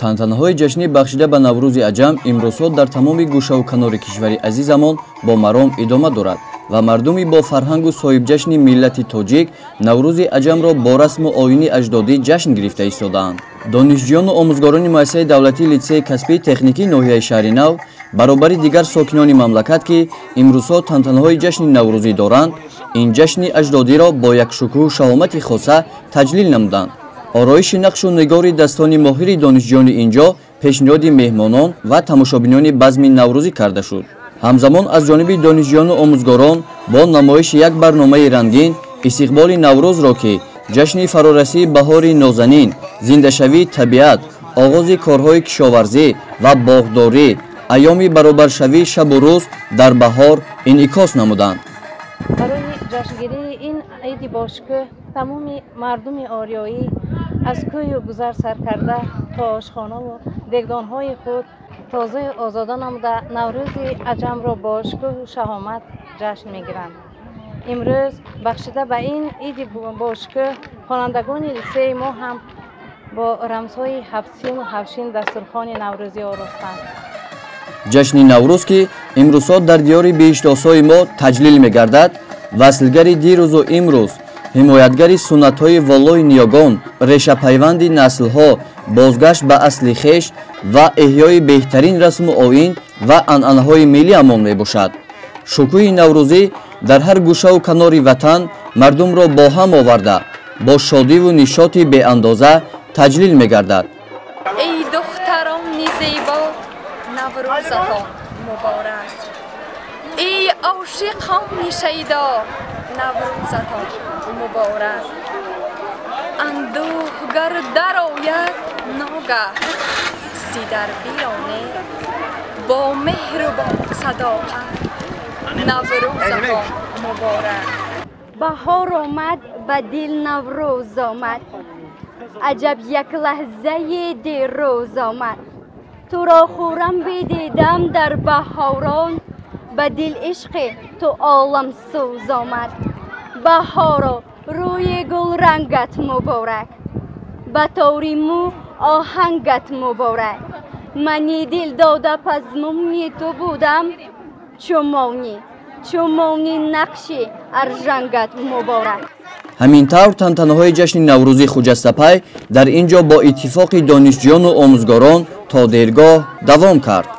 Тантанаҳои ҷашнӣ бахшида ба Наврӯзи Аҷам имрӯзҳо дар тамоми гӯшаву канори кишвари азизамон бо маром идома дорад ва мардуми бо фарҳангу соҳибҷашни миллати тоҷик Наврӯзи Аҷамро бо расму оини аҷдодӣ ҷашн гирифта истодаанд. Донишҷӯёну омӯзгорони муассисаи давлатии литсеи касбии техникии ноҳияи Шаҳринав баробари дигар сокинони мамлакат, ки имрӯзҳо тантанаҳои ҷашни наврӯзӣ доранд, ин ҷашни аҷдодиро бо як шукӯҳу шаҳомати хоса таҷлил намуданд. Ороиши нақшу нигори дастони моҳири донишҷӯёни инҷо пешниҳоди меҳмонон ва тамошобинони базми наврӯзӣ карда шуд. Ҳамзамон аз ҷониби донишҷӯёну омӯзгорон бо намоиши як барномаи рангин истиқболи Наврӯзро, ки ҷашни фарорасии баҳори нозанин, зиндашавии табиат, оғози корҳои кишоварзӣ ва боғдорӣ, айёми баробаршавии шабу рӯз дар баҳор инъикос намуданд. Барои ҷашнгирии ин иди бошукӯҳ тамоми мардуми ориёӣ аз кӯю гузар сар карда то ошхонаву дегдонҳои худ тозаю озода намуда Наврӯзи Аҷамро бо шукӯҳу шаҳомат ҷашн мегиранд. Имрӯз бахшида ба ин иди бошукӯҳ хонандагони литсеи мо ҳам бо рамзҳои ҳафтсину ҳафтшин дастурхони наврӯзӣ оростанд. Ҷашни Наврӯз, ки имрӯзҳо дар диёри биҳиштосои мо таҷлил мегардад, васлгари дирӯзу имрӯз, ҳимоятгари суннатҳои воллои ниёгон, решапайванди наслҳо, бозгашт ба асли хеш ва эҳёи беҳтарин расму оин ва анъанаҳои миллиамон мебошад. Шукӯҳи наврӯзӣ дар ҳар гӯшаву канори ватан мардумро бо ҳам оварда, бо шодиву нишоти беандоза таҷлил мегардад. Эй духтарони зебо, Наврӯзатон муборак! Эй ошиқони шайдо, Наврӯзатон муборак! Андӯҳ гар дарояд ногаҳ, зи дар бироне, бо меҳру бо садоқат Наврӯзатон муборак! Баҳор омад, ба дил Наврӯз омад, аҷаб як лаҳзаи дирӯз омад. Туро хуррам бидидам дар баҳорон, ба дил ишқи ту оламсӯз омад. Баҳоро, рӯи гулрангат муборак, ба тори мӯ оҳангат муборак. Мани дил дода пазмуни ту будам, чумони чумони нақши аржангат муборак. Ҳамин тавр тантанаҳои ҷашни наврӯзии хуҷастапай дар ин ҷо бо иттифоқи донишҷӯёну омӯзгорон то дергоҳ давом кард.